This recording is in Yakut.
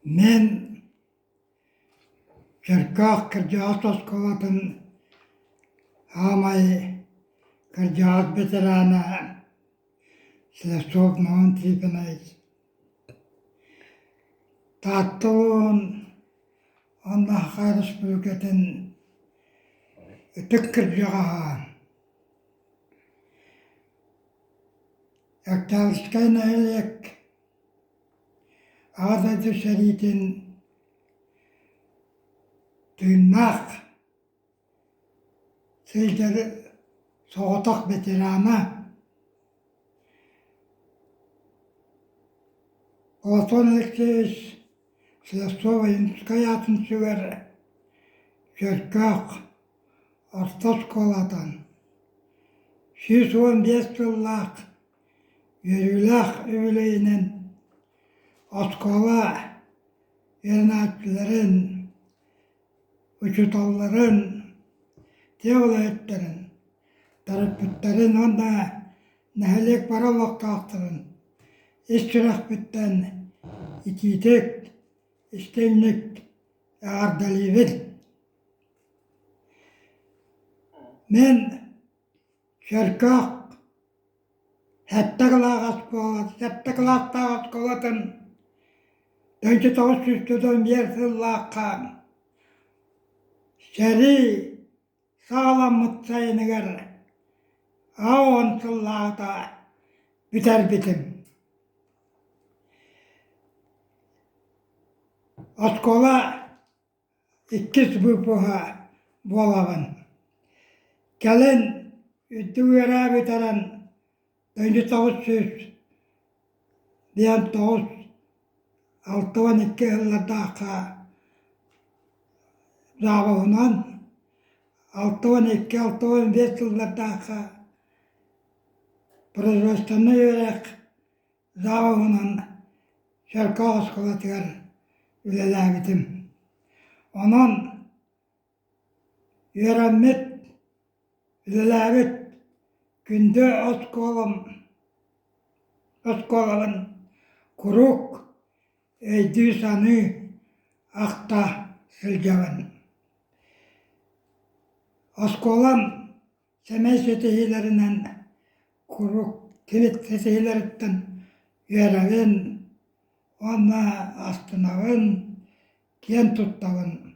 Мин Чөркөөх кырдьаҕас оскуолатын аамай кырдьаҕас ветерана Слепцов Наум Трифонович Таатта улууһун уонна Саха Республикатын ытык кырдьаҕаһа Октябрьскай нэһилиэк Аҕа дойду сэриитин тыыннаах сылдьар соҕотох ветерана Платон Алексеевич Слепцов-Ойуунускай аатын сүгэр Чөркөөх орто оскуолатын 115 сыллаах Үөрүүлээх үбүлүөйүнэн оскуола үөрэнээччилэрин, учууталларын, тыа үлэһиттэрин, төрөппүттэрин уонна нэһилиэк бары олохтоохторун ис сүрэхпиттэн итиитик, истиҥник эҕэрдэлиибин. Мин Чөркөөх Сэттэ кылаастаах оскуолатын 1991 сыллаахха сэрии саҕаламмыт сайыныгар 80 сыллааҕыта бүтэрбитим. Оскуола иккис выпуһа буолабын. Кэлин үрдүк үөрээ бүтэрэн 1909 62 сыллардаахха завоһунан 62-65 сыллардаахха производственнай үөрэх завоһунан Чөркөөх оскуолатыгар үлэлээбитим. Онон үөрэммит, үлэлээбит күндү оскуолам оскуолабын куруук өйдүү-саныы, ахта сылдьабын. Оскуолам сэмэй ситиһиилэринэн куруук кини ситиһиилэриттэн үөрэбин уонна астынабын, киэн туттабын.